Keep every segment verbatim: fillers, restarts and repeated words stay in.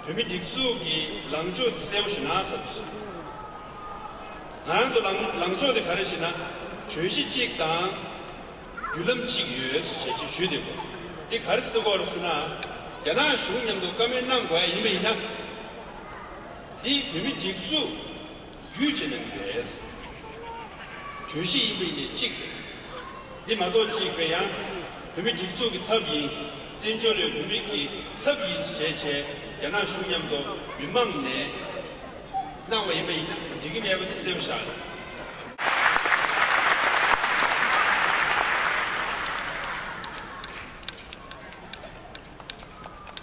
བོད་མི་སྒྲིག་འཛུགས་ཀྱི་ལངས་ཕྱོགས་དེ་གསལ་པོ་ཞིག་གནང་བསམ་སོང་། ང་རང་ཚོ་ལངས་ལངས་ཕྱོགས་དེ་ག་རེ་ཞེ་ན། གྲོས་གཞི་གཅིག་དང་། བརྒྱུད་ལམ་གཅིག་ཡོད་ཞེས་ཅིག་ཞུས་བསྡད་ཡོད། འདི་ག་རེ་ཟེར་དགོས་རེད་ཟེར་ན། རྒྱ་ནག་གཞུང་མཉམ་དུ་བཀའ་མོལ་གནང་དགོས་ཡ་ཡིན་པ་ཡིན་ན། འདི་བོད་མི་སྒྲིག་འཛུགས་བརྒྱུད་བྱས་གནང་གི་རེད། གྲོས་གཞི་ཡིན་པ་ཡིན་ནའི་གཅིག་རེད། འདི་མ་གཏོགས་གཅིག་པའི་ཡང་། བོད་མི་སྒྲིག་འཛུགས་ཀྱི་ཚབ་ཡིན། བཙན་བྱོལ་བའི་བོད་མི་གི་ཚབ་ཡིན་ཞེས་བྱས་རྒྱ་ནག་གཞུང་མཉམ་དུ་མི་མང་ནས་གནང་བ་ཡིན་པ་ཡིན་ན་འགྲིག་གི་མེད་པ་དེ་གསལ་པོ་ཤར།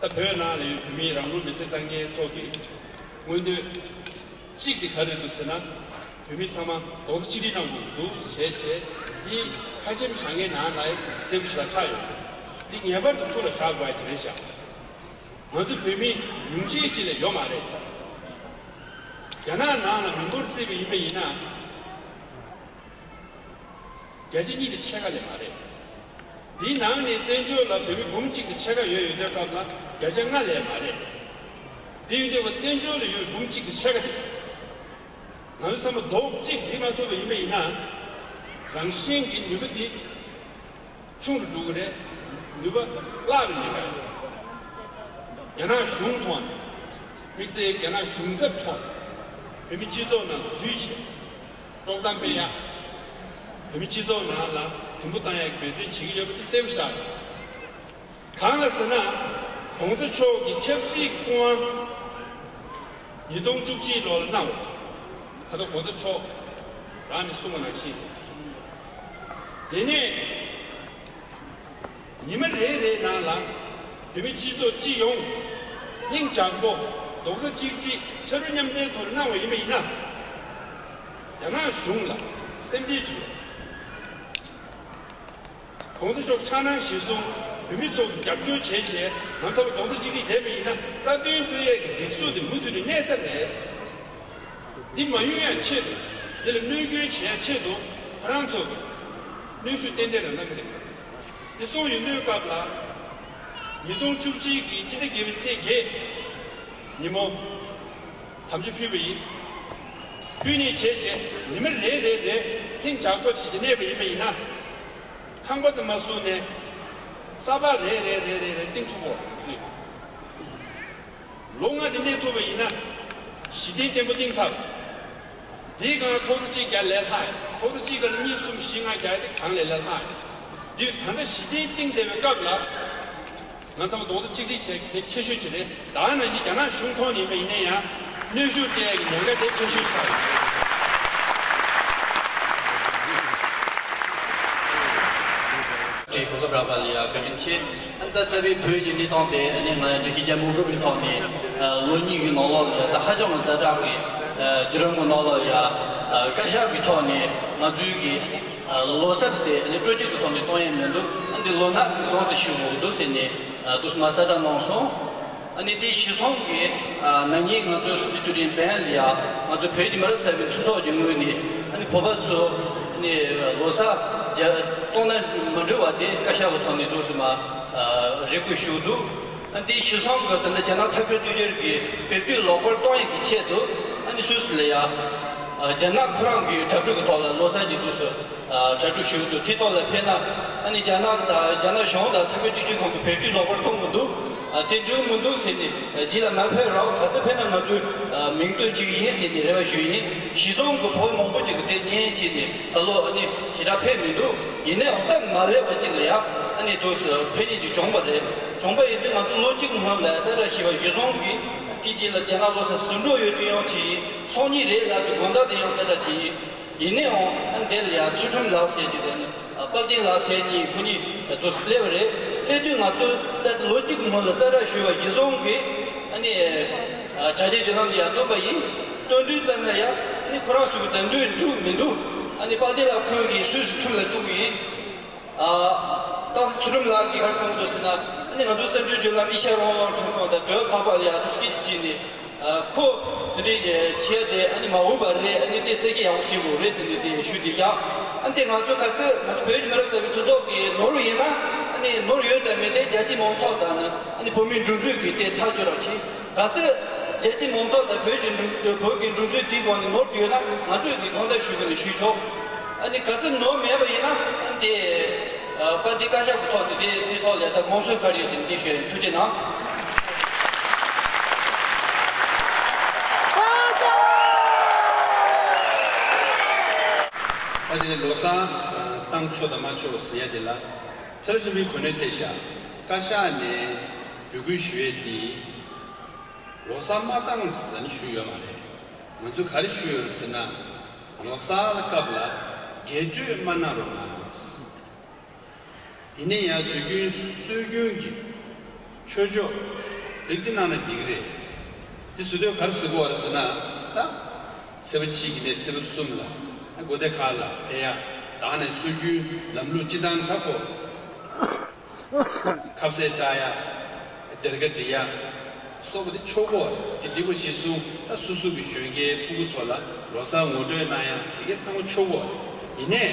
ད་བོད་ནང་ལ་ཡོད་བོད་མིའི་རང་ལུས་མེར་སྲེག་བཏང་མཁན་ཚོ་གི་མངོན་འདོད་གཅིག་དེ་ག་རེ་འདུག་ཟེར་ན། བོད་མི་ཚང་མ་རྡོག་རྩ་གཅིག་སྒྲིལ་གནང་དགོས་འདུག་ཟེར་བྱས་བྱས་འདི་ཁ་ཆེམས་བཞག་མཁན་ནང་ལ་གསལ་པོ་ཞེ་དྲག་ཆགས་ཡོད། འདི་ངེས་པར་དུ་ཐུགས་ལ་བཞག་དགོས་ཡ་ཅིག་རེད་ཤག་ང་ཚོ་བོད་མི་ཉུང་ཤས་ཅིག་ལས་ཡོད་མ་རེད། རྒྱ་ནག་ནང་ལ་མི་འབོར་བརྩིས་པ་ཡིན་པ་ཡིན་ན། བརྒྱ་ཆ་གཉིས་དང་ཕྱེད་ཀ་ལས་མ་རེད། འདིའི་ནང་ནས་བཙན་བྱོལ་ལ་བོད་མི་འབུམ་གཅིག་དང་ཕྱེད་ཀ་ཡོད་ཡོད་དུས་སྐབས་ལ་བརྒྱ་ཆ་ལྔ་ལས་མ་རེད། འདི་ཡོད་དུས་བཙན་བྱོལ་ལ་ཡོད་འབུམ་གཅིག་དང་ཕྱེད་ཀ་དེ། ང་ཚོ་ཚང་མ་རྡོག་གཅིག་སྒྲིལ་མ་ཐུབ་པ་ཡིན་པ་ཡིན་ན། རང་བཞིན་གྱི་ནུས་པ་འདི་ཆུང་རུ་འགྲོ་གི་རེད། ནུས་པ་བརླག་པའི་ཉེན་ཁ་ཡོད། རྒྱ་ནག་གཞུང་ཐོག་ནས། དམིགས་བསལ་རྒྱ་ནག་གཞུང་ཚབ་ཐོག་ནས་བོད་མི་སྤྱི་ཚོགས་ནང་འཛུལ་བྱས། དཀྲོག་གཏམ་སྤེལ་ཡ། བོད་མི་སྤྱི་ཚོགས་ནང་ལ་དུམ་བུ་བཏང་ཡ་གི་འབད་བརྩོན་བྱེད་ཀྱི་ཡོད་པ་དེ་གསལ་པོ་ཤར། གང་ལ་ཟེར་ན། གོང་ས་མཆོག་གི་ཆབ་སྲིད་སྐུ་དབང་ཉིས་སྟོང་བཅུ་གཅིག་ལོ་ལ་གནང་བ། ད་ལྟ་གོང་ས་མཆོག་རང་ནས་གསུངས་པ་ནང་བཞིན། དེ་ནས་ཉི་མ་རེ་རེའི་ནང་ལ་བོད་མི་སྤྱི་ཚོགས་སྤྱི་ཡོངས་སྙིང་ལྗང་པོ་རྡོག་རྩ་གཅིག་སྒྲིལ་ཕྱར་གྲུ་མཉམ་འདེགས་ཐོག་ནས་གནང་བ་ཡིན་པ་ཡིན་ན། རྒྱ་ནག་གཞུང་ལ་སེམས་ཁྲལ་ཞུ། གོང་ས་མཆོག་ཕྱག་ནང་གཞི་བཟུང་བོད་མི་ཚོ་གི་རྒྱབ་སྐྱོར་བྱས་བྱས་ང་ཚོ་རྡོག་རྩ་གཅིག་སྒྲིལ་བསྡད་པ་ཡིན་ན་རྩ་དོན་རྩོད་ཡས་ཀྱི་སྒྲིག་འཛུགས་དེ་མུ་མཐུད་ནས་གནས་ས་རེད། འདི་མ་ཡོང་ཡ་ཆེད་དུ་འདི་ལ་གནོད་སྐྱོན་བྱེད་ཡ་ཆེད་དུ་ཁོ་རང་ཚོ་གི་གནོན་ཤུགས་ཏན་ཏན་རང་གནང་གི་རེད། འདི་སོང་ཡོང་དུས་སྐབས་ལ་ཉིས་སྟོང་བཅུ་གཅིག་གི་སྤྱི་ཟླ་བརྒྱད་པའི་ཚེས་བརྒྱད་ཉིན་མོ། དམ་བཅའ་ཕུལ་བ་ཡིན། ཕུལ་ནས་བྱས་བྱས་ཉི་མ་རེ་རེ་རེ་ལྷིང་འཇགས་པོ་བྱས་བྱས་གནས་པ་ཡིན་པ་ཡིན་ན། ཁང་པ་དུ་མ་བཟུང་ནས་ས་ཕག་རེ་རེ་རེ་རེ་རེ་བཏིང་ཐུབ་པོ་ཚུད། ལོ་ལྔ་དེ་གནས་ཐུབ་པ་ཡིན་ན་གཞི་རྟེན་བརྟན་པོ་བཏིང་ཚར། དེའི་སྒང་ཐོག་ས་གཅིག་རྒྱག་ལས་སླ་ཡོད། ཐོག་ས་གཅིག་སྒང་ལ་གཉིས་གསུམ་བཞི་ལྔ་རྒྱག་ཡ་དེ་གང་ལས་ལས་སླ་ཡོད། དེ་ད་ལྟ་གཞི་རྟེན་བཏིང་བསྡད་པའི་སྐབས་ལ། ང་ཚང་མ་རྡོག་རྩ་གཅིག་སྒྲིལ་བྱེད་གལ་ཆེ་ཤོས་ཅིག་རེད། ད་ནང་བཞིན་རྒྱ་ནག་གཞུང་ཐོག་ནས་ཡིན་པ་ཡིན་ན་ཡང་གནོན་ཤུགས་སྤྲད་ཡག་གི་ཉེན་ཁ་དེ་ཆེ་ཤོས་ཆགས་ཡོད། ཀྲེ་གོ་སྐབས་རག་པ་ལ་ཡ་བཀའ་དྲིན་ཆེ། ཨ་ནི་ད་རྩ་བའི་བོད་ཀྱི་གནས་སྟངས་དེ་ཨ་ནི་ང་འདི་ཤེས་རྒྱ་མུ་གུ་བའི་ཐོག་ནས་ལོ་གཉིས་ཀྱི་ནང་ལོགས་ལ་ཡ་ད་ཧ་ཅང་གི་ཛ་དྲག་གི་བརྒྱུད་རིམ་གྱི་ནང་ལོགས་ཡ་བཀའ་ཤག་གི་ཐོག་ནས་ང་ཚོའི་གི་ལོ་གསར་དེ་ཨ་ནི་སྤྲོ་སྐྱིད་ཀྱི་ཐོག་ནས་གཏོང་ཡས་མི་འདུག་ཨ་འདི་ལོ་ནག་གི་བཟང་དུ་ཞུ་དགོས་འདུག་ཟེར་ནས་དུས་སུ་མ་གསལ་བསྒྲགས་གནང་སོང་། ཨ་ནི་དེ་གཞི་བཟུང་གི་ཨ་ན་ནིང་ང་ཚོའི་སྲིད་འཛིན་དུས་དྲན་བན་ལ་ཡ་ང་ཚོ་བོད་ཀྱི་མི་རབས་གསར་པའི་མཐུན་ཚོགས་ཀྱི་ངོས་ནས་ཨ་ནི་བོད་པ་ཚོ་ཨ་ནི་ལོ་གསར་རྒྱ་གཏོང་ན་མ་འགྲིག་པ་དེ་བཀའ་ཤག་གི་ཐོག་ནས་དུས་སུ་མ་རེ་སྐུལ་ཞུ་འདུག་ཨ་ནི་དེ་གཞི་བཟུང་གི་ད་ལྟ་རྒྱ་ནག་མཐའ་འཁོར་དུས་འགྱུར་གྱི་བེད་སྤྱོད་ལོག་པར་གཏོང་ཡས་ཀྱི་ཆེད་དུ་ཨ་ནི་སུད་སི་ལ་ཡ་རྒྱ་ནག་ཁོ་རང་གི་གྲ་སྒྲིག་གི་ཐོག་ལ་ལོ་གསར་གྱི་དུས་སུ། གྲ་སྒྲིག་ཞུ་གི་འདུག་དེ་ཐོག་ལ་ཕེབས་ན་ཨ་ནི་རྒྱ་ནག་དང་རྒྱ་ནག་གཞུང་དང་མཐའ་འཁོར་དུས་འགྱུར་ཁང་གི་བེད་སྤྱོད་ལོག་པར་གཏོང་གི་འདུག་དེ་འགྲིག་མི་འདུག་ཟེར་ནས་རྗེས་ལ་མ་ཕེབས་རོགས། ག་ཚོད་ཕེབས་ན་ང་ཚོས་མིང་བཏོན་བྱེད་ཀྱི་ཡིན་ཟེར་ནས་རེ་བ་ཞུས་ཡིན། གཞི་བཟུང་གི་བོད་མང་པོ་ཅིག་གིས་དེ་ཉན་བྱས་ནས་ད་ལོ་ཨ་ནི་ཞེ་དྲག་ཕེབས་མི་འདུག་ཡིན་ནའང་སྟབས་མ་ལེགས་པ་ཅིག་ལ་ཡ་ཨ་ནི་དུས་སུ་ཕེབས་ཉེན་ཅིག་བྱུང་བ་རེད། བྱུང་བ་ཡིན་དུས་ང་ཚོ་ལོ་གཅིག་སྔོན་ལ་གསལ་བསྒྲགས་ཞུས་པ་གཞི་བཟུང་གིས་དེ་རྗེས་ལ་རྒྱ་ནག་ལོ་གསར་ཟིན་འགྲོ་ཡོད་དུས་ཡང་བྱས་ཡིན། སང་ཉིན་རེད་ལབ་དུས་དགོང་དག་དེ་ཡང་གསལ་བསྒྲགས་བྱས་ཡིན། ཡིན་ནའང་ཨ་འདི་ལ་ཡང་ཚུལ་ཁྲིམས་ལགས་ཟེར་གྱི་དེ་ནི་དཔལ་ལྡན་ལགས་ཟེར་གྱི་ཁོ་གཉིས་དུ་སླེབས་པ་རེད། སླེབས་དུས་ང་ཚོ་གསར་ལོ་གཅིག་གི་སྔོན་ལ་གསལ་བསྒྲགས་ཞུས་པ་གཞི་བཟུང་གིས་ཨ་ནི་དྲ་རྒྱའི་བརྒྱུད་ལམ་ལ་ཡང་བཏོན་པ་ཡིན། བཏོན་དུས་ཙམ་ལ་ཡང་ཨ་ནི་ཁོ་རང་ཚོ་གི་དོན་དུ་འགྲིག་མི་འདུག་ཨ་ནི་དཔལ་ལྡན་ལགས་ཁོས་ཀྱིས་སུད་སི་ཁྲིམས་ལ་གཏུག་གི་ཡིན། ཏང་སྲིད་ཚུལ་ཁྲིམས་ལགས་ཀྱིས་ག་རེ་གསུངས་འདུག་ཟེར་ན། ཨ་ནི་ང་ཚོའི་གསར་འགྱུར་བརྒྱུད་ལམ་ཨེ་ཤ་ཡ་རང་དབང་ཚོགས་ཁང་དང་དོལ་ཚོགས་པ་ལ་ཡང་དུ་སྐད་ཆ་དྲིས་ནས། ཁོ་འདི་འདྲའི་བྱས་ཏེ་ཨ་ནི་མ་འོས་པ་རེད། ཨ་ནི་དེ་གསལ་བཤད་ཡག་པོ་བྱེད་དགོས་རེད་ཟེར་ནས་དེ་ཞུས་ཏེ་བཞག་ཨ་ནི་དེ་ང་ཚོ་ག་ཚོད་ང་ཚོ་བོད་ཀྱི་མི་རབས་གསར་པའི་མཐུན་ཚོགས་ཀྱི་ནོར་བུ་ཡིན་ན་ཨ་ནི་ནོར་ཡོད་དམ་མེད་དེ་རྒྱལ་སྤྱིའི་མང་ཚོགས་དང་ནི་ཨ་ནི་བོད་མིའི་སྒྲིག་འཛུགས་ཀྱིས་དེ་ཐག་གཅོད་རོགས་བྱེད། གལ་སྲིད་རྒྱལ་སྤྱིའི་མང་ཚོགས་དང་བོད་ཀྱི་འགྲོ་བོད་ཀྱི་འགྲོ་ཚུལ་དེའི་སྒང་ནས་ནོར་དུ་ཡོད་ན། ང་ཚོས་ཀྱི་དགོངས་དག་ཞུ་གི་ནས་ཞུས་ཆོག་ཨ་ནི་གལ་སྲིད་ནོར་མེད་པ་ཡིན་ན། ཨ་ནི་དེ་བཀའ་འདི་བཀའ་ཤག་གི་ཐོག་ནས་དེ་དེ་ཐོག་ལ་ད་དགོངས་ཚུལ་ག་རེ་ཡོད་ཟེར་འདི་ཞུ་ཡ་ཡིན། ཐུགས་རྗེ་གནང་། ད་དེ་ནས་ལོ་གསར་བཏང་ཆོག་དང་མ་ཆོག་ཟེར་ཡ་དེ་ལ། ཁྲ་ཆེན་པོའི་གོ་གནས་ཐེབས་ཤག་བཀའ་ཤག་ནས་འབོད་སྐུལ་ཞུ་ཡས་དེ། ལོ་གསར་མ་བཏང་ཟེར་ནས་ཞུས་ཡོད་མ་རེད། ང་ཚོས་ག་རེ་ཞུས་ཡོད་རེད་ཟེར་ན། ལོ་གསར་ལ་སྐབས་ལ་རྒྱས་སྤྲོས་མ་གནང་རོགས་གནང་། ཡིན་ནའི་ཡང་དུས་རྒྱུན་སྲོལ་རྒྱུན་གྱི་ཆོས་ཕྱོགས་རིགས་དེ་གནང་ན་འགྲིག་གི་རེད། འདི་ཟེར་དུས་ག་རེ་ཟེར་དགོས་རེད་ཟེར་ན། ད་ཚེས་པ་གཅིག་གི་ནས་ཚེས་པ་གསུམ་ལ་སྒོ་སྡེ་ཁག་ལ་ཕེབས་ཡ། ད་ནས་སྲོལ་རྒྱུན་ལམ་ལུགས་སྤྱི་བཏང་ད་གོ་ཁ་ཟས་བཏགས་ཡ། སྡེར་ཁ་སྒྲིག་ཡ་སོགས་པ་དེ་ཆོག་གོ། དེ་འགྲིག་པ་གཞི་བཟུང་། ད་སོ་སོ་གི་གཞོན་སྐྱེས་སྤུ་གུ་ཚོ་ལ་ལོ་གསར་ངོ་སྤྲོད་གནང་ཡ་དེ་གའི་ཚང་མ་ཆོག་གོ། ཡིན་ནའི་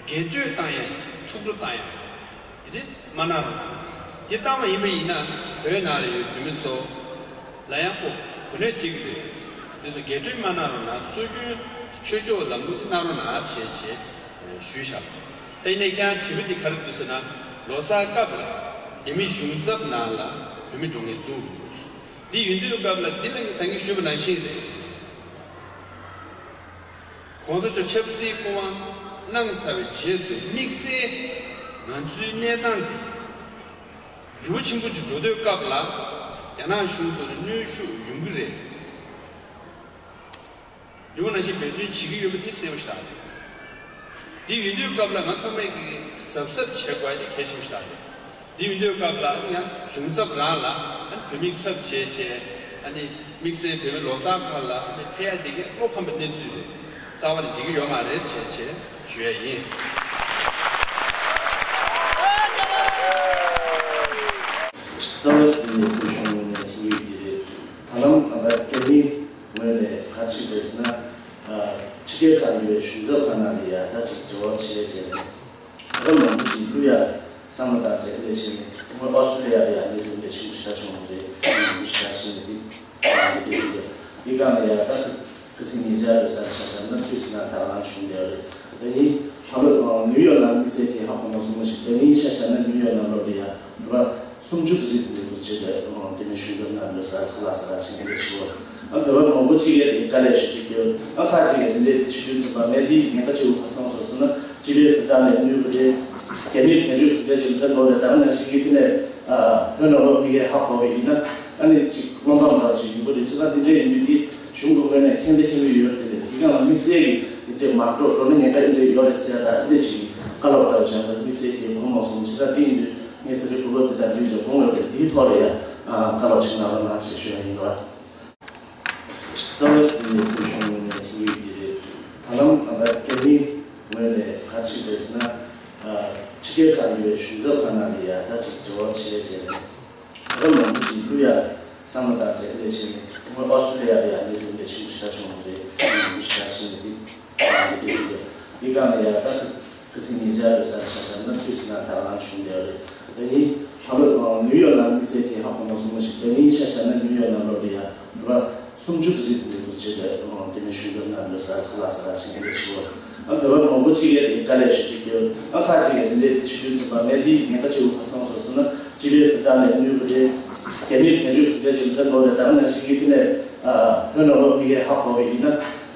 རྒྱས་སྤྲོས་བཏང་ཡ། ཐུགས་སྤྲོ་བཏང་ཡ་དེ་དེ་མ་གནང་རོགས་གནང་། དེ་བཏང་བ་ཡིན་པ་ཡིན་ན་བོད་ནང་ལ་ཡོད་བོད་མི་ཚོ་ལ་ཡང་ཁོ་གོ་གནས་ཐེབས་ཀྱི་རེད། དེ་ཚོ་རྒྱས་སྤྲོས་མ་གནང་རོགས་གནང་། སྲོལ་རྒྱུན་ཆོས་ཕྱོགས་ལམ་ལུགས་དེ་གནང་རོགས་གནང་ཞེས་བྱས་ཞུས་བཞག་ད་ཡིན་ནའི་ཁྱེད་རང་དྲི་བ་འདི་ག་རེ་འདུག་ཟེར་ན། ལོ་གསར་སྐབས་ལ་རྒྱ་མི་གཞུང་ཚབ་ནང་ལ་བོད་མི་འགྲོ་མཁན་འདུག་འདི་ཡིན་དུས་སྐབས་ལ་འདི་ལ་ད་གིན་ཞུས་པ་ནང་བཞིན་རེད། གོང་ས་མཆོག་ཆབ་སྲིད་སྐུ་དབང་གནང་ཚར་བའི་རྗེས་སུ་དམིགས་བསལ་ང་ཚོའི་གནས་སྟངས་འདི་འགྱུར་བ་ཆེན་པོ་ཅིག་འགྲོ་དུས་སྐབས་ལ་རྒྱ་ནག་གཞུང་ཚོ་ནས་གནོན་ཤུགས་ཡོང་གི་རེད། ཡོང་བ་ནང་བཞིན་འབད་བརྩོན་བྱེད་ཀྱི་ཡོད་པ་དེ་གསལ་པོ་ཞིག་རེད། འདི་ཡིན་དུས་སྐབས་ལ་ང་ཚང་མས་ཀྱི་གཟབ་གཟབ་བྱེད་དགོས་ཡ་དེ་གལ་ཆེན་པོ་ཞིག་རེད། འདི་ཡིན་དུས་སྐབས་ལ་ཨ་ནི་ཡང་གཞུང་ཚབ་རང་ལ་ཨ་ནི་བོད་མིའི་ཚབ་བྱས་བྱས། ཨ་ནི་དམིགས་བསལ་བོད་མི་ལོ་གསར་ཁག་ལ་ཨ་ནི་ཕེབས་ཡ་དེ་གའི་བློ་ཕམ་པའི་གནས་ཚུལ་རེད། རྩ་བ་ནས་འགྲིག་གི་ཡོད་མ་རེད་ཟེར་བྱས་ཞུ་ཡ་ཡིན། རྩ་བའི་དེ་ནས་བོད་གཞུང་ངོས་ནས་ཞུ་ཡི་དེ་རེད། ད་ལམ་ད་ལྟ་རྒྱ་མིའི་ངོས་ནས་ག་རེ་ཞིག་རེད་ཟེར་ན། ཨ། ཕྱི་རྒྱལ་ཁག་ཡོད་པའི་གཞུང་ཚབ་ཁག་ནང་ལ་ཡ་ད་ཅིག་འབྲེལ་བ་བྱས་བྱས་ནས། ད་ལྟ་མང་པོ་ཞིག་བླུག་ཡ་བསམ་བློ་བཏང་བྱས་ཨ་ནེ་བྱས་ནས་སྔོན་ཨོ་སི་ཀྲི་ལི་ཡ་ལ་ཡ་གནས་ཚུལ་འདི་ཆེན་པོ་ཞེ་དྲག་བྱུང་བ་རེད། མང་པོ་ཞེ་དྲག་ཕྱིན་ནས་འདི་འདི་འདི་སྒང་ལ་ཡ་ད་ཁ་སང་ཉེ་ཆར་ལོ་གསར་ཆ་བཞག་ན་སུད་སི་ནང་ད་ག་རང་བྱུང་བསྡད་ཡོད་རེད། ད་ནི་ཧ་ལོ་ནིའུ་ཡོག་ནང་དམིགས་བསལ་གྱི་ཧ་གོ་མ་སོང་བ་ཞིག་ད་ནི་ཆ་བཞག་ན་ནིའུ་ཡོག་ནང་ལོགས་ལ་ཡ་བོད་པ་སུམ་ཅུ་ཙམ་ཞིག་འདུག་ཟེར་བྱས་ཨ་དེ་ནས་གཞུང་ཚབ་ནང་ལོ་གསར་ཁ་ལག་ཟ་ག་ཕྱིན་ཡོད་ཞུ་བ། ཨ་བོད་པ་མང་པོ་ཅིག་གིས་དེ་དཀའ་ལས་ཞུ་གི་ཡོད། ཨ་ཁ་ཅིག་གིས་དེ་འདྲའི་དེ་ཆུ་རྒྱུན་ཚོད་པ་མེད། དེའི་ཉེན་ཁ་ཆེ་བོ་ག་རེ་མཐོང་སོང་ཟེར་ན། སྤྱི་པའི་བོད་དག་ལས་ནུས་པ་རེད། རྒྱ་མིས་བེད་སྤྱོད་ག་འདྲ་ཞིག་མཛད་འགྲོ་རེད། ད་ག་ནང་བཞིན་གྱི་དེ་ནས་ཨ་བོད་ནང་ལོགས་མི་སྒེར་ཧ་གོ་བ་ཡིན་ན། ཨ་ནི་ཅིག་བློ་ཕམ་འདྲ་ཅིག་ཡོང་གི་རེད། བྱས་ཙང་དེ་འདྲའི་ཡིན་དུས་དེ་གཞུང་གི་ངོས་ནས་མཁྱེན་གསལ་མཁྱེན་གྱི་ཡོད་རེད། དེ་ནས་དེ་སྒང་ལ་དམིགས་བསལ་གྱི་དེ་འདྲའི་མར་འགྲོ་འགྲོ་ན་ཉེན་ཁ་དེ་འདྲ་ཡོད་རེད་ཟེར་ཡ་ད་དེ་འདྲ་ཅིག་བཀའ་སློབ་འདྲ་བྱས་ན་དམིགས་བསལ་གྱི་གོ་མ་སོང་། བྱས་ཙང་དེ་ཡིན་དུས་ངས་དེ་རིང་གོ་སྐབས་འདི་དང་འབྲེལ་བྱས་དགོངས་ཡོད་པས་དེའི་ཐོག་ལ་ཡ་བཀའ་སློབ་ཅིག་གནང་རོགས་གནང་ཞེས་ཞུ་ཡ་ཡིན་ལ། རྩ་བའི་དེ་ནས་བོད་གཞུང་ངོས་ནས་ཞུ་ཡི་དེ་རེད། ད་ལམ་ད་ལྟ་རྒྱ་མིའི་ངོས་ནས་ག་རེ་ཞིག་རེད་ཟེར་ན། ཕྱི་རྒྱལ་ཁག་ཡོད་པའི་གཞུང་ཚབ་ཁག་ནང་ལ་ཡ་ད་ཅིག་འབྲེལ་བ་བྱས་བྱས་ནས། ད་མང་པོ་ཞིག་བླུག་ཡ་བསམ་བློ་བཏང་བྱས་ཨ་ནེ་བྱས་ནས་སྔོན་ཨོ་སི་ཀྲི་ལི་ཡ་ལ་ཡ་གནས་ཚུལ་འདི་ཆེན་པོ་ཞེ་དྲག་བྱུང་བ་རེད། མང་པོ་ཞེ་དྲག་ཕྱིན་ནས་འདི་འདི་སྒང་ལ་ཡ་ད་ཁ་སང་ཉེ་ཆར་ལོ་གསར་ཆ་བཞག་ན་སུད་སི་ནང་ད་ག་རང་བྱུང་བསྡད་ཡོད་རེད། ད་ནི་ཧ་ལོ་ནིའུ་ཡོག་ནང་དམིགས་བསལ་གྱི་ཧ་གོ་མ་སོང་བ་ཞིག་ད་ནི་ཆ་བཞག་ན་ནིའུ་ཡོག་ནང་ལོགས་ལ་ཡ་བོད་པ་སུམ་ཅུ་ཙམ་ཞིག་འདུག་ཟེར་བྱས་དེ་ནས་གཞུང་ཚབ་ནང་ལོ་གསར་ཁ་ལག་ཟ་ག་ཕྱིན་ཡོད་ཞུ་བ། ཨ་བོད་པ་མང་པོ་ཅིག་གིས་དེ་དཀའ་ལས་ཞུ་གི་ཡོད། ཨ་ཁ་ཅིག་གིས་དེ་འདྲའི་དེ་ཆུ་རྒྱུན་ཚོད་པ་མེད། དེའི་ཉེན་ཁ་ཆེ་བོ་ག་རེ་མཐོང་སོང་ཟེར་ན། སྤྱི་པའི་བོད་དག་ལས་ནུས་པ་རེད། རྒྱ་མིས་བེད་སྤྱོད་ག་འདྲ་ཞིག་མཛད་འགྲོ་རེད། ད་ག་ནང་བཞིན་གྱི་དེ་ནས་ཨ་བོད་ནང་ལོགས་མི་སྒེར་ཧ་གོ་བ་ཡིན་ན།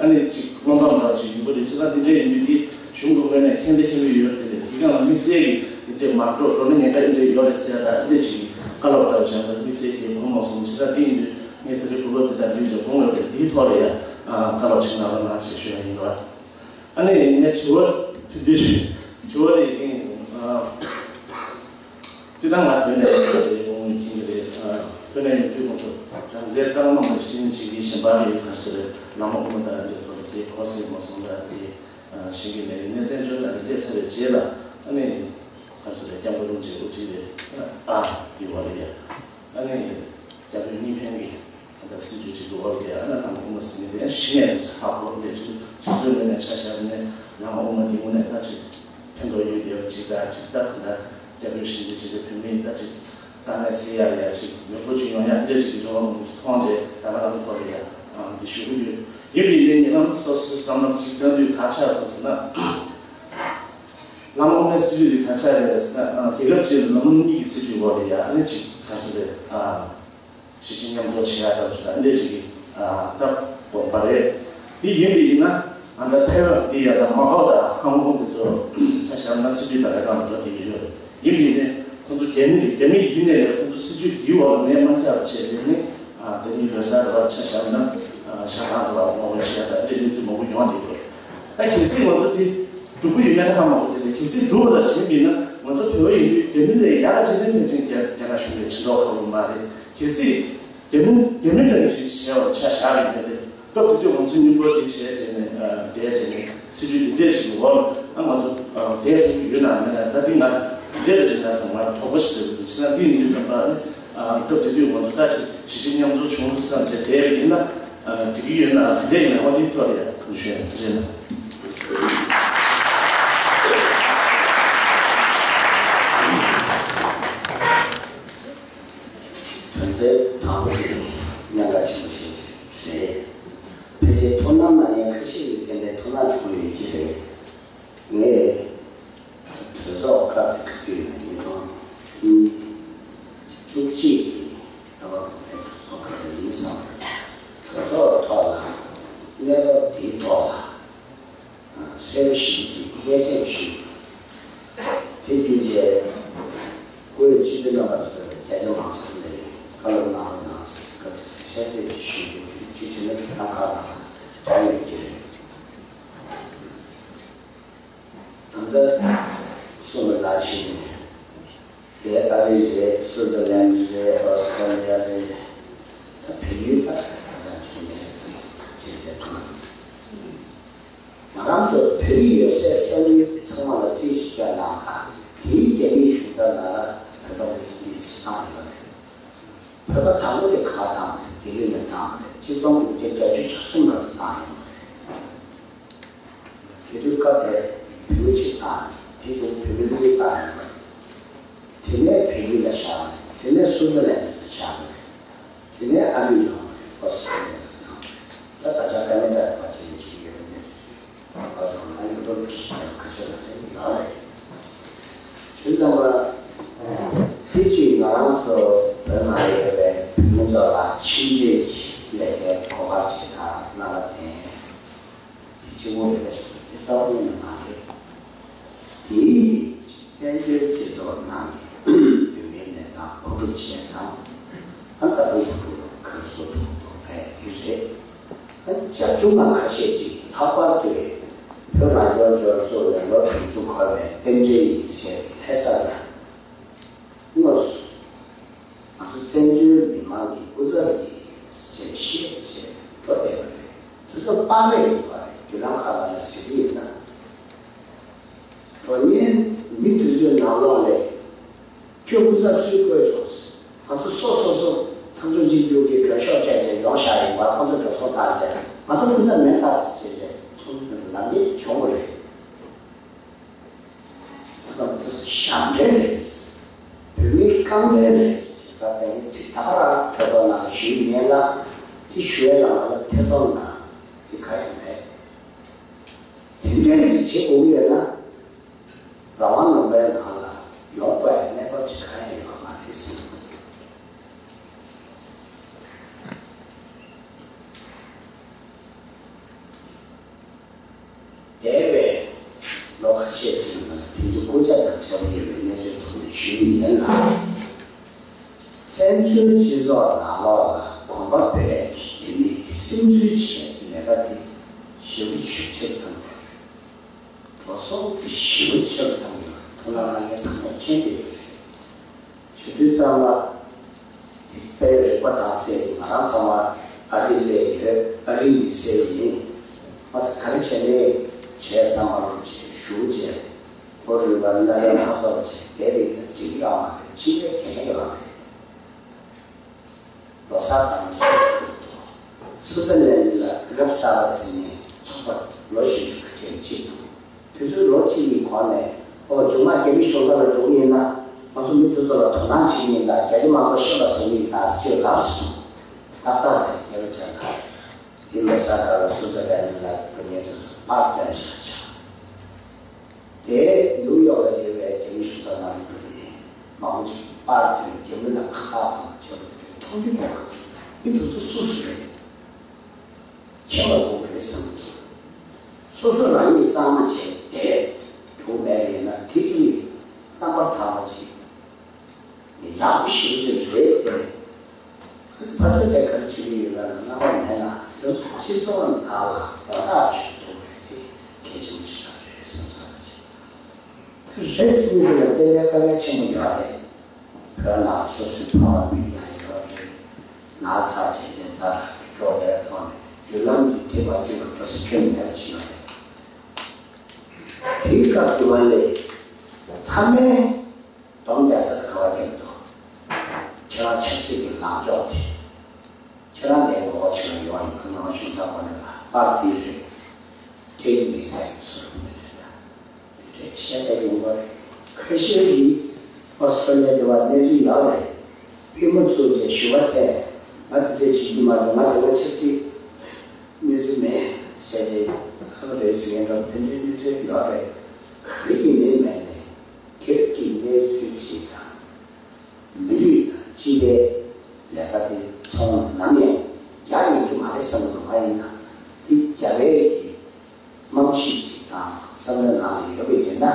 ཨ་ནི་ཅིག་བློ་ཕམ་འདྲ་ཞིག་ཡོང་གི་རེད། བྱས་ཙང་དེ་འདྲའི་ཡིན་དུས་དེ་གཞུང་གི་ངོས་ནས་མཁྱེན་གསལ་མཁྱེན་གྱི་ཡོད་རེད། དེ་ནས་དེ་སྒང་ལ་དམིགས་བསལ་གྱི་དེ་འདྲའི་མར་འགྲོ་འགྲོ་ན་ཉེན་ཁ་དེ་འདྲའི་ཡོད་རེད་ཟེར་ཡ་ད་དེ་འདྲ་ཞིག་བཀའ་སློབ་ལྟ་བུ་བྱས་ན་དམིགས་བསལ་གྱི་གོ་མ་སོང་། བྱས་ཙང་དེ་ཡིན་དུས་ངས་དེ་རིང་གོ་སྐབས་འདི་དང་འབྲེལ་བྱས་དགོངས་ཡོད་པས་དེའི་ཐོག་ལ་ཡ་བཀའ་སློབ་ཅིག་གནང་རོགས་གནང་ཞེས་ཞུ་ཡ་ཡིན་ལ། ཨ་ནི་ངས་དྲི་བ་དེ་འདྲ་ཞིག་དྲི་བ་དེ་ཡིན། སྤྱིར་བཏང་ང་བོད་ནས་ཡོང་མཁན་གྱི་རེད། བོད་ནས་ཡོང་དུས་ཁོང་ཚོ་རང་བཙན་གཙང་མ་མ་ཤེས་ཀྱི་ཞིག་གི་ཞེན་པ་རེད། ག་རེ་ཟེར་རེད། ལམ་འོག་མ་དང་འདྲ་ཐོག་ལ་དེ་གོ་སྲིད་མ་སོང་ལ་དེ་ཤེས་ཀྱི་མེད། ཡིན་ནའི་བཙན་བྱོལ་ནང་ལ་སླེབས་ཚར་བའི་རྗེས་ལ་ཨ་ནི་ག་རེ་ཟེར་རེད། སྐྱབས་མགོན་རིན་པོ་ཆེ་དབུ་ཁྲིད་ལ་ཨ་དེ་བ་ལ་ཡ་ཨ་ནི་སྐྱབས་མགོན་གཉིས་ཕན་གྱི་ད་ལྟ་སྲིད་བྱུས་ཅིག་གི་འོག་ལ་ཡ་ཨ་ནི་ལམ་འོག་མ་ཟེར་མཁན་དེ་གཞི་ནས་ཧ་གོ་མེད། ཚོ་སོ་སོའི་ངོས་ནས་ཆ་བཞག་ནས་ལམ་འོག་མ་དེ་དངོས་གནས་ད་ཅིག་ཕན་ཐོགས་ཡོད་བསྡད་པ་ཅིག་ད་ཅིག་ད་ག་ད་སྐྱབས་བཅོལ་ཞིག་འདི་བྱེད་པའི་བོད་མིའི་ད་ཅིག་ ད་ནས་སི་ཡ་ཡ་ཅིག་མི་བུ་ཅིག་ཡོང་ཡ་འདྲ་ཅིག་གི་འགྲོ་བ་མང་པོ་མཐོང་རེད། ད་ག་རང་ཐོག་རེད་ཡ། འདི་ཞུ་གི་ཡོད། ཡིན་པའི་ནས་ཉེ་ལམ་སོ་སོའི་བསམ་བློ་ཅིག་བཏང་དུས་ག་ཆགས་སོང་ཟེར་ན། བླ་མ་དབུ་མའི་སྲིད་བྱུས་འདི་ག་ཆགས་རེད་ཟེར་ན། རྒྱལ་ཁབ་ཅིག་ལ་བླ་མ་གཉིས་ཀྱི་སྲིད་བྱུས་འོག་ལ་ཡ་ཨ་ནི་ཅིག་ག་ཚོད་རེད། གཞིས་བྱེས་མཉམ་འཛོམས་བྱེད་ཡ་ལྟ་བུ་ཅིག་དང་འདྲ་ཅིག་གི་སྟབས་དགོངས་པ་རེད། འདི་ཡིན་པ་ཡིན་ན་ཨ་ད་ཐའེ་ཝན་འདི་ཡ་དང་མ་ཀའོ་དང་ཧང་ཀོང་འདི་ཚོ་ཆ་བཞག་ན་སྲིད་བྱུས་དང་རེ་གང་འགྲོ་བསྡད་ཀྱི་ཡོད། ཡིན་པ་ཡིན་ནའི་ཁོང་ཚོ་རྒྱ་མི་རེད། རྒྱ་མི་ཡིན་ནའི་རེད། ཁོང་ཚོ་སྲིད་བྱུས་འདིའི་འོག་ལ་མེད་མ་ཐག་བྱས་བྱས་ནས་དེ་ནི་ལོ་གསར་རེད་བ། ཆ་བཞག་ན་ཤ་ཁང་དུ་བ་ངོ་རྒོལ་བྱེད་ཡ་དང་འདྲ་གནས་ཚུལ་མང་པོ་ཡོང་བསྡད་ཡོད། ད་གལ་སྲིད་ང་ཚོ་འདི་འགྲུབ་ཀྱི་ཡོད་མེད་ཧ་མ་གོ། དེ་ལས་གལ་སྲིད་འགྲུབ་པ་ལ་བྱེད་མིན་ན་ང་ཚོ་བོད་པ་ཡིན་དུས་རྒྱ་མི་ལས་ཡག་ག་བྱེད་ནས་ཕལ་ཆེར་རྒྱ་རྒྱ་ནག་གཞུང་ལས་བྱེད་མདོག་ཁ་པོ་མ་རེད། གལ་སྲིད་རྒྱ་མི་རྒྱ་མི་འདྲ་ནས་ཞིག་བྱས་པར་ཆ་བཞག་གི་མེད་དེ། སྐབས་དེ་དུས་ང་ཚོ་མཉམ་པོ་འདི་བྱས་བྱས་ནས་བསྡད་བྱས་ནས་སྲིད་བྱུས་འདི་འདྲས་ཞིག་གི་འོག་ལ་ང་ཚོ་བསྡད་ཐུབ་ཀྱི་ཡོད་ན་མེད་ན། ད་འདི་ང་འདི་འདྲས་ལ་བྱེད་ན་ཟེར་ང་དོགས་པ་ཞིག་ཟེར་གི་འདུག་བྱས་ན་འདི་ཡིན་དུས་ཙམ་པ་ནི། སྐབས་དེ་དུས་ང་ཚོ་ད་ཅིག་གཞིས་བྱེས་མཉམ་འཛོམས་བྱུང་བསམ་བྱས་བསྡད་པ་ཡིན་ན། འགྲིག་གི་ཡོད་ན་ག་འདྲ་ཡིན་ན་ང་འདི་ཐོག་ལ་ཡ་གོ་ཤེས་རེད་ན། དོན་ཚན་དང་པོ་དེ་ནི་གནད་འགག་ཆེན་པོ་ཞིག་རེད། ཕལ་ཆེར་ཐུགས་སྣང་གནང་མཁན་ཁ་ཤས་ཀྱིས་ཏན་ཏན་ཐུགས་སྣང་བྱུང་ཡོད་ཀྱི་རེད། ངས་གྲོས་ཚོགས་སྐབས་དེ་སྐབས་དུས་ལ་ཉིས་སྟོང་བཅུ་གཅིག་གི་རྣམ་པ་གོང་མའི་གྲོས་ཚོགས་སྐབས་ལ་ཡིན་བསམ་པ་རེད། གྲོས་ཚོགས་ཐོག་ལ་གནས་བབ་འདིའི་ཐོག་ལ་གསལ་པོ་ཞིག་གིས་སྙན་སེང་ཞུས། དེ་བརྒྱུད་རྗེས་བཀུར་འོས་སྤྱི་འཐུས་རྣམ་པ་ཚོས་རྒྱ་ཆེ་མང་ཚོགས་ལ་གསལ་བསྒྲགས་གནང་རོགས་གནང་ཟེར་སྐབས་གསལ་འདེབས་ཞུས་ཏེ། དེ་བརྒྱུད་བྱས་ན་དེ་དང་ཁག་ལ་ཐོན་ཡོད་ཀྱི་རེད། ད་ལྟ་གསུངས་པ་ནང་བཞིན་དེ་ཨ་རི་རེད། སུའུ་ཙི་ལན་རེད། ཨོ་སི་ཀྲོ་ལི་ཡ་རེད། ད་བལ་ཡུལ་ད་ག་ས་བྱུང་ནས་བྱས་བྱས་ཐོན། ང་རང་ཚོ་བོད་རིགས་ཡོད་སའི་ས་ཁུལ་ཚང་མ་ལ་རྩིས་ཞིབ་བྱས་ན་ཁ་དེའི་རྒྱ་མིའི་གཞུང་ཚབ་ནང་ལ་བོད་པ་རེ་ཟུང་གིས་བཏང་ཡོད་རེད། བོད་པ་དང་པོ་དེ་ག་པར་བཏང་བ་རེད། ལྡི་ལི་ལ་བཏང་བ་རེད། ཆིག་སྟོང་དགུ་བརྒྱ་བརྒྱད་ཅུ་གྱ་གསུམ་ལ་བཏང་ཡོད་རེད། དེ་དུས་སྐབས་དེར་བོད་མི་གཅིག་བཏང་། དེ་བྱུང་བོད་མི་གཉིས་བཏང་ཡོད་པ་རེད། དེ་ནས་བལ་ཡུལ་ལ་བཞག་པ་རེད། དེ་ནས་སུའུ་ཙི་ལན་ལ་བཞག་པ་རེད། དེ་ནས་ཨ་རི་ཡོང་བ་རེད། ཨོ་སི་ཀྲོ་ལི་ཡ་ལ་བཏང་བ་རེད། ད་ད་ཆ་ཀ་ན་ཌ་ལ་ཕར་ཕྱིན་ནས་བྱེད་ཀྱི་ཡོད་པ་རེད། ཨ་ཅོ་ང་ཡུ་རོབ་ཀྱི་ཁ་ཤས་ལ་ཡོད་རེད། བྱས་ཙང་མ་དེ་གཅིག་ང་རང་ཚོ་བོད་ནང་ཡོད་པའི་བོད་མི་ཚོ་ལ་ཕྱི་འབྲེལ་གྱི་ལས་ཀའི་གོ་སྐབས་ཅིག་དང་རྣམ་པ་ལྡན། དེ་གཅིག་པོ་རེད་པས། དེ་རྩ་བ་ཉིད་ནས་མ་རེད། དེ་བཙན་བྱོལ་སྤྱི་ཚོགས་ནང་གི་བོད་མིའི་གནས་སྟངས་གོ་སྒྲུབ་བྱས་དང་། ཨ་ད་གོ་སྒྲུབ་ལ་ག་རེ་བཟོ་ཐུབ་དགོས་པ་དེ་རེད། ཨ་བྱ་ཆུང་མ་ཁ་ཤས་ཅིག་ལྷག་པར་དུ་བོད་རང་སྐྱོང་ལྗོངས་བཙུགས་ནས་ལོ་དྲུག་ཅུ་འཁོར་བའི་རྟེན་འབྲེལ་ཡིན་ཟེར་བའི་ལྷ་ས་ལ། དངོས་སུ་ང་ཚོ་བཙན་བྱོལ་མི་མང་གི་སྐུ་ཚབ་ཡིན་ཞེས་བཤད་བྱས་འགྲོ་བསྡད་པ་རེད། དེ་ཚོ་དཔག་རེ་ཡོད་པ་རེད། བརྒྱུད་ལམ་ཁག་ལ་ཟེར་གྱི་ཡིན་ན། དོན་གཉེར་མི་དེ་ཚོའི་ནང་ལོགས་ལས་ཁྱོད་སྐུ་ཚབ་སུས་བསྐོས་ཡོད་ཟེར། ང་ཚོ་སོ་སོ་སོ་ཐག་གཅོད་བྱེད་རྒྱུ་གི་མགྲོན་ཤོག་སྤྲད་བྱས་ཡོང་བཞག་ཡིན་པ། ཁོང་ཚོ་འགྲོ་སོང་བཏང་བྱས་ང་ཚོ་སྐུ་ཚབ་མེད་ད་ཟེར་བྱས་བྱས་ཚོགས་འདུ་ལ་མེད་བྱུང་བ་རེད། ཁོ་ཚོ་ཞབས་འདྲེན་རེད། བོད་མིའི་རྐང་འདྲེན་རེད་ཅེས་པ་དེ་ནི་ཚིག་ད་ག་རང་གྲོས་ཚོགས་ནང་ལ་ཞུས་མེད་ལ། དེ་ཞུ་བའི་ནང་ལ་ཐེ་ཚོམ་དང་དེ་ག་ཡང་མེད། དེ་འདྲའི་ཞིག་བྱེད་དགོས་ཀྱི་ཡོད་ན། རང་དབང་ལུང་པའི་ནང་ལ་ཡོང་དགོས་ཡ་གནས་བབ་ཅིག་ག་ཡང་ཡོད་མ་རེད་ཟེར། འདས་པའི་ལོ་ཁ་ཤས་ཀྱི་ནང་ལ་དེང་དུས་སྐུ་ཕྱྭ་དང་འབྲེལ་བ་ཡོད་པའི་གནས་ཚུལ་ཐོག་ནས་ཞུས་པ་ཡིན་ལ། བཙན་བྱོལ་སྤྱི་ཚོགས་ནང་ལོགས་ལ་གོམ་པ་སྤོས་ཡག་གི་རྒྱ་མིས་སིམ་འཛུལ་བྱས་ལས་ཀ་དེ་ཞེ་པོ་ཞིབ་ཆེར་བཏང་བ་རེད། འགྲོ་སོང་དེ་ཞེ་པོ་ཆེར་བཏང་ཡོད་རེད། ཐུགས་སྣང་གནང་མཁན་ཚང་མས་མཁྱེན་བསྡད་ཡོད་རེད། བྱེད་དུས་ཙམ་པ། དེ་དཔེ་རིག་པ་དྭངས་གསལ་གྱིས་ང་རང་ཚང་མ་ཨ་རི་སླེབས་ཡོད། ཨ་རི་མི་སེར་ཡིན། ང་ད་ག་རེ་བྱས་ནས་བྱས་བསམ་པ་རུ་བྱས་ཞུ་བྱས། ལོ་རིམ་པར་སྣ་རལ་མ་སོགས་བྱས་བསྡད་པ་ཡིན་ན་འགྲིག་གི་ཡོད་མ་རེད། ཕྱི་རྒྱལ་གང་ཡང་ཡོད་མ་རེད། ལོ་གསར་དང་སོགས་སུ་སུ་ཙ་ལན་ལ་རབ་གསར་པ་ཟེར་ནས་ཚོགས་པ་ལོ་བཞི་བཅུ་ཁ་ཤས་གཅིག་འདུག་དེ་ཚོའི་ལོ་གཅིག་གི་གོང་ནས་ཨོ་མཇུག་མ་རྒྱ་མི་གཞུང་ཚབ་ལ་འགྲོ་གི་ཡིན་ན་ང་ ང་ཚོ་མི་དེ་ཚོ་ལ་དོ་སྣང་བྱེད་མཁན་དང་རྒྱ་ཆེ་མང་ཚོགས་ཤེས་པ་བཟོ་མཁན་དང་ཅེས་ལབ་སོང་། ཏག་ཏག་རེད། ཉེ་བ་ཅན་ལ་ཡུ་མེ་ས་ཀ་ལ་སུ་ཛར་ལན་ལ་འགྲོ་མཁན་དེ་ཚོ་པར་བཏོན་བཞག་བྱ། དེ་ནིའུ་ཡོག་ལ་ཡོད་པའི་རྒྱ་མི་གཞུང་ཚབ་ནང་ལ་འགྲོ་མཁན་མང་པོ་ཅིག་པར་བཏོན། རྒྱ་མི་ལ་ཁ་ཁ་དང་བྱས་པ་དེ་འདྲའི་མཐོང་རྒྱུ་མེད་པ། མི་དེ་ཚོ་སུ་སུ་རེད། མཁྱེན་པ་དགོས་རེད་བསམ་གྱི། སོ་སོ་རང་ཉིད་གཙང་མ་བྱས་ཏེ་འགྲོ་མེད་པ་ཡིན་ན་དེ་ཡིས་རྣམ་པར་དག་པ་ཅིག་ནི་ཡག་པོ་ཞེ་པོ་ཅིག་རེད་དེ། ཕར་ཚུར་དེ་ག་རེ་བྱེད་ཀྱི་ཡོད་པ་ལ་རྣམ་པ་མེད་ན་དེ་ཚོ་སྤྱི་ཚོགས་ནང་ལ་དོ་བདག་བྱེད་ཐུབ་པ་དེ་གལ་ཆེན་པོ་ཞིག་རེད་བསམ་ས་རེད། དེ་རེད་ཟེར་ནས་ལ་ཏན་ཏན་དཀའ་ངལ་ཆེན་པོ་ཡོད་རེད། བོད་ནང་སོ་སོའི་ཕ་མ་སྤུན་ཀྱག་ཡོད་རེད། ན་ཚ་བྱས་ཏེ་ཛ་དྲག་གི་འགྲོ་བའི་ཐོག་ནས་ཡུལ་ལམ་གྱི་ཐེབས་པ་གཅིག་ལ་འགྲོ་ས་ཁྱོན་ནས་ཅི་ཡོད་རེད། དེའི་སྐབས་དུ་མ་ལས་མཐའ་མའི་སྡོམ་རྒྱག་ས་དེ་ག་བ་ཡོད་དོ། ཁྱེད་རང་ཆབ་སྲིད་ཀྱི་ལངས་ཕྱོགས་དེ། ཁྱེད་རང་ལས་འོག་ཆེ་ལ་ཡོང་ཡིན་ཁོ་ནང་ཤོང་ཚ་བ་ནི་ལ་པར་ཏི་རེད། ཀྲེན་མེད་ཟེར་སོ་རུ་མི་རེད་ལ། མི་རེད་བཤད་པ་ཡོང་བ་རེད། ཁ་ཤས་ཀྱིས་ཨོ་སི་ཀྲོ་ལི་ཡ་དེ་བ་གནས་ཚུལ་ཡག་རེད། པུས་མོ་བཙུགས་རྗེས་ཞུ་བ་དེ་ང་དེ་འདྲས་བྱེད་རྒྱུ་མ་རེད། ང་དེ་བ་ཆབ་སྲིད་གནས་ཚུལ་མེད་ཟེར་ཏེ་ཨ་རེད་ཟེར་མཁན་འདྲ་དེ་འདྲའི་གནས་ཚུལ་ཡོད་རེད། ག་རེ་ཡིན་མིན་མེད་ནས་སྒེར་གྱི་གནས་ཚུལ་ཅིག་དང་། མི་རིགས་དང་སྤྱི་པའི་ལས་ཀ་དེ་ཚོང་ནམ་ཡང་རྒྱག་ཡིན་གྱི་མ་རེད་བསམ་གྱི་འདུག་ང་ཡིན་ན་དེ་རྒྱ་བལ་གྱི་རྨང་གཞི་ཅིག་དང་བསམ་བློའི་ནང་ལ་ཡོད་པ་ཡིན་ན། ཨ་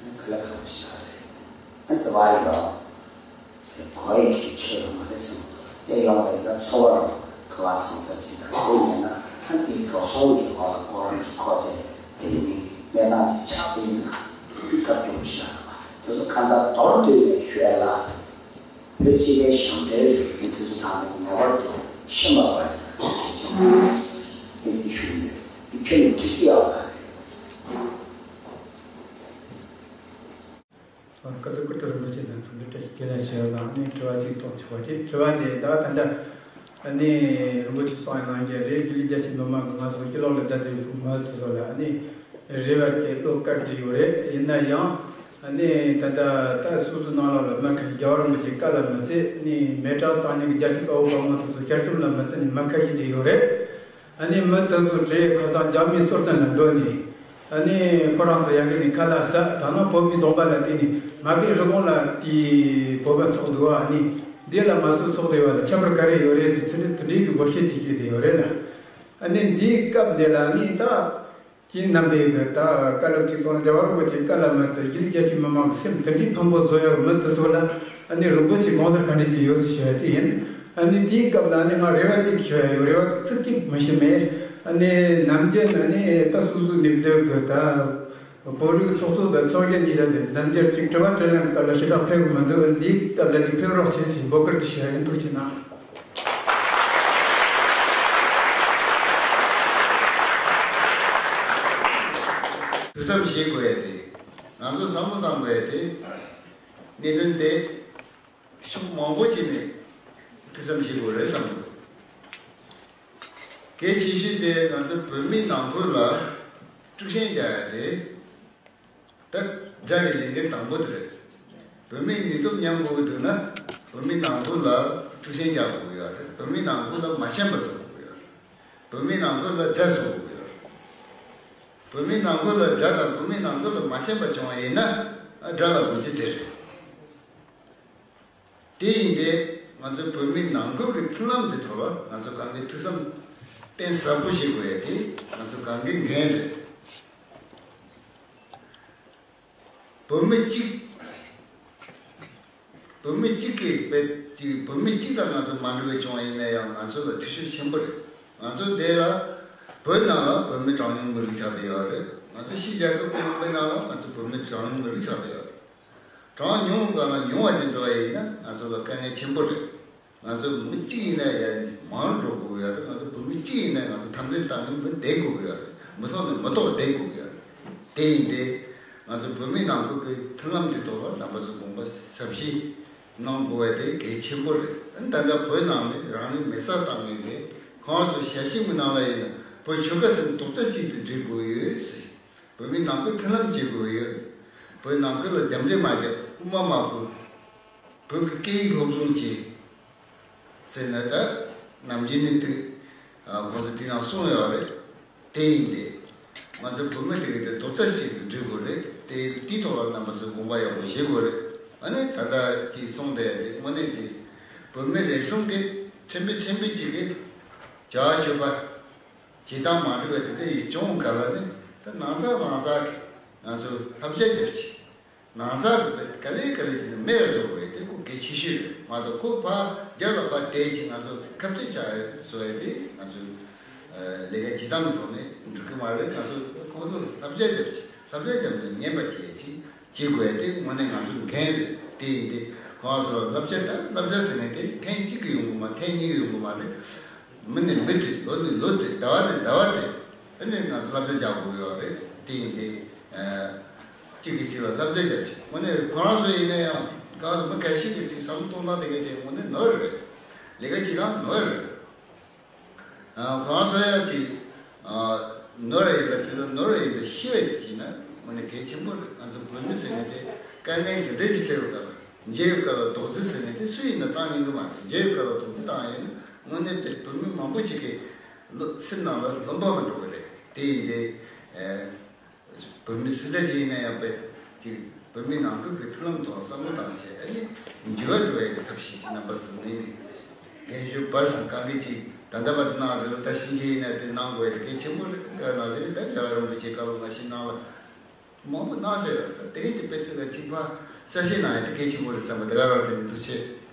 ནི་ག་ལ་ག་བ་ཞིག་རེད། ཨ་ནི་དེ་བ་ཡོད་གོ་ཡི་གི་ཆོས་ཡོད་མ་རེད་བསམ་གྱི་འདུག་དེ་ཡོང་བ་ཡིན་ན་འཚོ་བ་རང་ག་བ་བཟང་ས་ཅིག་དང་དེ་ཡིན་ན་ཨ་དེའི་འགྲོ་སོང་གི་འོག་ལ་ཁོ་རང་ཚོ་ཁོ་ཚོས་དེ་ཡིན་གནས་སྟངས་ཅིག་ཆགས་པ་ཡིན་ན་དེ་སྐབས་སྐྱོ་པོ་ཞིག་རེད་བ། དེ་ཚོ་གང་ལྟར་མདོར་བསྡུས་ནས་ཞུ་ཡ་ལ། བོད་སྤྱི་པའི་ཞབས་འདྲེན་རེད། མི་དེ་ཚོ་ནང་ནས་ངེས་པར་དུ་ཤེས་པ་བ་ཡིན་ན་གལ་ཆེན་པོ་རེད་ཟེར་ནས་ཞུ་ཡོད། དེ་ཁྱོན་ནས་འགྲིག་གི་ཡོད་མ་རེད། སྐུ་ཚེ་བསྐལ་དུ་རིང་པོ་བྱས་ནས་འཚམས་འདྲི་བཀྲ་ཤིས་བདེ་ལེགས་ཞུ་ཡ་ལ་ནི་དྲི་བ་གཅིག་གཏོང་ཆོག་པ་ཅིག་དྲི་བ་དེ་ད་ད་ལྟ་ནི་རིན་པོ་ཆེ་གསུངས་ཡ་ནང་བཞིན་རེད། རྒྱ་ཆེ་མི་མང་གི་ང་ཚོ་ཕྱི་ལོགས་ལ་བསྡད་དེ་བུ་མོ་དེ་ཚོ་ལ་ནི། རེ་བ་ཅིག་བློ་དཀར་གྱི་ཡོད་རེད། ཡིན་ན་ཡང་ཨ་ནི་ད་ལྟ་ད་སོ་སོའི་ནང་ལོགས་ལ་མི་ཁ་ཤས། རྒྱལ་བ་རིན་པོ་ཆེའི་བཀའ་ལ་མི་བརྩི་ནི་མེ་སྲེག་བཏང་མཁན་གྱི་རྒྱ་ཆེ་དཔའ་བོ་དཔའ་མོ་དེ་ཚོ་ཞལ་འཛོམས་ལ་མི་བརྩི་ནི་མི་ཁ་ཤས་ཅིག་ཡོད་རེད། ཨ་ནི་མི་དེ་ཚོ་གྲས་ཁ་སང་རྒྱ་མིའི་སྲོལ་གཏོད་ལ་འགྲོ་ནི་ཨ་ནི་ཁོ་རང་ཚོ་ཡ་གི་ནི་ཁ་ལག་ཟ། ད་ནང་བོད་མིའི་གདོང་པ་ལ་བལྟས་ནི་མ་གི་རི་བོང་ལ་དེ་བོད་པ་ཚོགས་འདུག་ཨ་ནི་འདི་ལ་མ་སོ་ཚོགས་འདུ་བ་ལ་ཁྱད་པར་ག་རེ་ཡོད་རེད་ཟེར་ཚེ་འདི་དེ་འདྲའི་གི་འབོད་སྐད་དེ་བཤད་དེ་ཡོད་རེད་ལ། ཨ་ནི་འདིའི་སྐབས་འདི་ལ་ནི་ད། ཁྱེད་རྣམ་པས་གི་ད་བཀའ་སློབ་ཅིག་གཏོང་། རྒྱལ་བ་རིན་པོ་ཆེའི་བཀའ་ལ་མ་བརྩི་གཞིས་ལུས་རྒྱ་ཆེ་མི་མང་གི་སེམས་དེ་འདྲའི་ཕམ་པོ་བཟོ་ཡག་མི་དེ་ཚོ་ལ་ཨ་ནི་རིན་པོ་ཆེ་དགོངས་ཚུལ་ག་འདྲ་ཅིག་ཡོད་ཟེར་ཞུ་ཡ་ཅིག་ཡིན། ཨ་ནི་དེའི་སྐབས་ལ་ཨ་ནི་ང་རེ་བ་ཅིག་ཞུ་ཡ་ཡོད། རེ་བ་ཚིག་གཅིག་མི་ཞུ་མེད། ཨ་ནི་ནམ་རྒྱུན་ཨ་ནི་ད་སོ་སོའི་གནས་སྡོད་གི་ད་བོད་རིགས་ཚོགས་གཙོ་དང་ཚོགས་གཞོན་གཉིས་ཆ་དེ་ནམ་རྒྱུན་ཅིག་དྲི་བ་དྲིས་ལན་སྐབས་ལ་ཞེ་དྲག་ཕེབས་གི་མི་འདུག་དེའི་སྐབས་ལ་ཅིག་ཕེབས་རོགས་བྱེད་ཅེས་འབོད་སྐུལ་དེ་ཞུ་ཡ་ཡིན། ཐུགས་རྗེ་གནང་། ཐུགས་བསམ་བཞེས་དགོས་ཡ་དེ། ང་ཚོ་བསམ་བློ་བཏང་དགོས་ཡ་དེ། གནད་དོན་དེ་ཕྱོགས་མང་པོ་ཅིག་ནས་ཐུགས་བསམ་བཞེས་དགོས་རེད་བསམ་གྱི་འདུག་གལ་ཆེ་ཤོས་དེ་ང་ཚོ་བོད་མིའི་ནང་ཁུལ་ལ་དཀྲུག་ཤིང་རྒྱག་ཡ་དེ། ད་དགྲ་ཡི་ལས་འགན་དང་པོ་དེ་རེད། བོད་མིའི་ནུས་སྟོབས་ཉམས་དགོས་ཀྱི་འདུག་ན་བོད་མིའི་ནང་ཁུལ་ལ་དཀྲུག་ཤིང་རྒྱག་དགོས་ཀྱི་ཡོད་རེད། བོད་མིའི་ནང་ཁུལ་ལ་མ་ཕྱིན་པ་བཟོ་དགོས་ཀྱི་ཡོད་རེད། བོད་མིའི་ནང་ཁུལ་ལ་དགྲ་བཟོ་དགོས་ཀྱི་ཡོད་རེད། བོད་མིའི་ནང་ཁུལ་ལ་དགྲ་དང་བོད་མིའི་ནང་ཁུལ་ལ་མ་ཕྱིན་པ་བྱུང་བ་ཡིན་ན་ཨ་དགྲ་ལ་གུས་བརྩི་དེ་རེད། དེ་ཡིན་ཏེ་ང་ཚོ་བོད་མིའི་ནང་ཁུལ་གྱི་མཐུན་ལམ་འདི་ཐོག་ལ་ང་ཚོ་གང་གི་ཐུགས་བསམ་གཏིང་ཟབ་པོ་བཞེས་དགོས་ཡ་དེ་ང་ཚོ་གང་གི་འགན་རེད། བོད་མི་གཅིག་བོད་མི་གཅིག་གིས་དཔེ་གཅིག་བོད་མི་གཅིག་དང་ང་ཚོ་མ་འགྲིག་པ་བྱུང་བ་ཡིན་ན་ཡང་ང་ཚོ་ལ་འཐུས་ཤུགས་ཆེན་པོ་རེད། ང་ཚོ་འདི་ལ་བོད་ནང་ལ་བོད་མི་གྲངས་ཉུང་མི་རིགས་ཆགས་བསྡད་ཡོད་རེད། ང་ཚོ་ཕྱི་རྒྱལ་ཁབ་གོང་མའི་ནང་ལ་ང་ཚོ་བོད་མི་གྲངས་ཉུང་མི་རིགས་ཆགས་བསྡད་ཡོད་རེད། གྲངས་ཉུང་སྒང་ལ་ཉུང་བ་ཅིག་འགྲོ་བ་ཡིན་ན་ང་ཚོ་ལ་དཀའ་ངལ་ཆེན་པོ་རེད། ང་ཚོ་མི་གཅིག་ཡིན་ན་ཡང་མང་འགྲོ་དགོས་ཡོད་རེད། ང་ཚོ་བོད་མི་གཅིག་ཡིན་ན་ང་ཚོ་འཐབ་འཛིང་བཏང་ནས་མི་བསྡད་དགོས་ཀྱི་ཡོད་རེད། མི་ཐོག་ནས་མི་ཐོག་བསྡད་དགོས་ཀྱི་ཡོད་རེད། དེ་ཡིན་ཏེ་ང་ཚོ་བོད་མིའི་ནང་ཁུལ་གྱི་མཐུན་ལམ་འདི་ཐོག་ལ་རྣམ་པ་ཚོ་དགོངས་པ་ཟབ་བཞེས་གནང་དགོས་པ་དེ་གལ་ཆེན་པོ་རེད། ད་ལྟ་བོད་ནང་ནས་རང་ལུས་མེ་སྲེག་བཏང་མཁན་གྱི་ཁོང་ཚོ་ཞལ་ཤེས་མི་ནང་ལ་ཡིན་ན་བོད་ཆོལ་ཁ་གསུམ་རྡོག་རྩ་གཅིག་ཏུ་སྒྲིལ་དགོས་ཡོད་ཟེར། བོད་མི་ནང་ཁུལ་མཐུན་ལམ་བྱེད་དགོས་ཡོད། བོད་ནང་ཁུལ་ལ་རྒྱབ་འདྲེ་མ་རྒྱབ། དབུ་མ་མ་བུ། བོད་ཀྱི་སྐད་ཡིག་སློབ་སྦྱོང་བྱེད་ཟེར་ན། ད་ནམ་རྒྱུན་ནས་དེ་ཁོང་ཚོ་དེ་ནང་གསུངས་ཡོད་རེད། དེ་ཡིན་ཏེ། ང་ཚོ་བོད་མི་དེ་གའི་དེ་རྡོག་རྩ་གཅིག་ཏུ་སྒྲིལ་དགོས་རེད། དེ་དེའི་ཐོག་ལ་རྣམ་པ་ཚོས་དགོངས་པ་ཡག་པོ་བཞེས་དགོས་རེད། ཨ་ནི་ད་ལྟ་ཅིག་གསུངས་བསྡད་དེ་དངོས་གནས་ཀྱི་བོད་མི་རེ་ཟུང་གིས་ཁྲིམས་དཔོན་ཆེན་པོ་གཅིག་གིས་བྱ་བ་སྤྱོད་པ་བྱེད་སྟངས་མ་འགྲིག་པ་དེ་འདྲ་ཡིན་བྱུང་ག་ལ་ནི། ད་ནང་ཚགས་ནང་ཚགས་ཀྱིས་ང་ཚོ་བསླབ་བྱ་རྒྱབ་ཅིག་ནང་ཚགས་ཀྱི་བེད་ག་ལེ་ག་ལེ་བྱས་ནས་མེད་པ་བཟོ་དགོས་དེ་ཁོ་གལ་ཆེ་ཤོས་རེད་མ་གཏོགས། ཁོ་ཕར་རྒྱབ་ལ་ཕར་བལྟས་ཀྱི་ང་ཚོ་ཁ་གཏད་བྱ་བཟོ་ཡ་དེ་ང་ཚོ་ལས་ཀ་བྱེད་སྟངས་ཀྱི་ཐོག་ནས་འགྲིག་གི་མ་རེད། ང་ཚོ་ཁོང་ཚོ་ལ་བསླབ་བྱ་བརྒྱབ་ཀྱི་བསླབ་བྱ་བརྒྱབ་ནས་ཉན་པ་བྱས་ཀྱི་བྱེད་དགོས་དེ་དངོས་གནས་ང་ཚོ་འགན་རེད། དེ་ཡིན་ཏེ་ཁོང་ཚོ་ལ་བསླབ་བྱ་ད་བསླབ་བྱ་ཟེར་ནས་དེ་ཐེངས་གཅིག་གི་ཡོང་གི་མ། ཐེངས་གཉིས་ཀྱི་ཡོང་གི་མ་རེད། མི་ནས་མི་དེ། ལོ་ནས་ལོ་དེ། ཟླ་བ་ནས་ཟླ་བ་དེ། ཨ་ནི་ང་ཚོ་བསླབ་བྱ་རྒྱག་དགོས་ཡོད་རེད། དེ་ཡིན་ཏེ། གཅིག་གིས་གཅིག་ལ་བསླབ་བྱ་རྒྱབ་ཅིག་དངོས་གནས་ཁོ་རང་ཚོ་ཡིན་ན་ཡང་གང་ཟེར། མི་ཁ་ཤས་ཀྱིས་ཅིག་བསམ་བློ་གཏོང་སྟངས་དེ་ག་དེ་དངོས་གནས་ནོར་རེད། ལས་ཀ་བྱེད་སྟངས་ནོར་རེད། ཁོ་རང་ཚོ་ཡང་ཅིག་ནོར་ཡིན་པ་དེ་ལ་ནོར་ཡིན་པ་ཤེས་པ་ཅིག་བྱས་ན་དངོས་གནས་གལ་ཆེན་པོ་རེད། ང་ཚོ་བོད་མི་ཟེར་མཁན་དེ་དཀའ་ངལ་གྱི་རེ་ཞིག་འཕྲད་ཡོད་ག་ལ། མཇལ་ཡོད་ག་ལ་རྡོག་རྫིས་ཟེར་མཁན་དེ་སུ་ཡིན་ན་བཏང་ཉན་གི་མ་རེད། མཇལ་ཡོད་ག་ལ་རྡོག་རྫིས་བཏང་ཡོད་ན་དངོས་གནས་དཔེ་བོད་མི་མང་པོ་ཞིག་གི་བློ་སེམས་ནང་ལ་ལུང་པ་མ་འགྲོ་གི་རེད། དེ་ཡིན་ཏེ། བོད་མི་སུ་འདྲ་ཞིག་ཡིན་ན་ཡང་དཔེ་ཅིག་བོད་མི་ནང་ཁུལ་གྱི་མཐུན་ལམ་ཐོག་བསམ་བློ་བཏང་བྱས། ཨ་ནི་འགྱུར་བ་འགྲོ་བའི་གི་ཐབས་ཤེས་ཤིག་རྣམ་པ་ཚོ་ནས་ནས་རྒན་གཞོན་བར་གསུམ་གང་གི་ཅིག་ད་ལྟ་བར་དུ་གནང་རེད་ལ། ད་ཕྱིན་ཆད་ཡིན་ན་དེ་གནང་དགོས་ཡ་དེ་གལ་ཆེན་པོ་རེད། ད་ང་ཚོ་གི་ད་རྒྱལ་བ་རིན་པོ་ཆེ་བཀའ་སློབ་ང་ཤི་གནང་ལ་མང་པོ་གནང་བཞག་ཡོད། ད་དེ་རིང་དེ་དཔེ་དེ་ག་ཅིག་ཕར་གསལ་བཤད་གནང་ཡ་དེ་གལ་ཆེན་པོ་རེད་བསམ་པ་དེ་ག་རང་དེ་ནས་ཐུགས་ཆེ།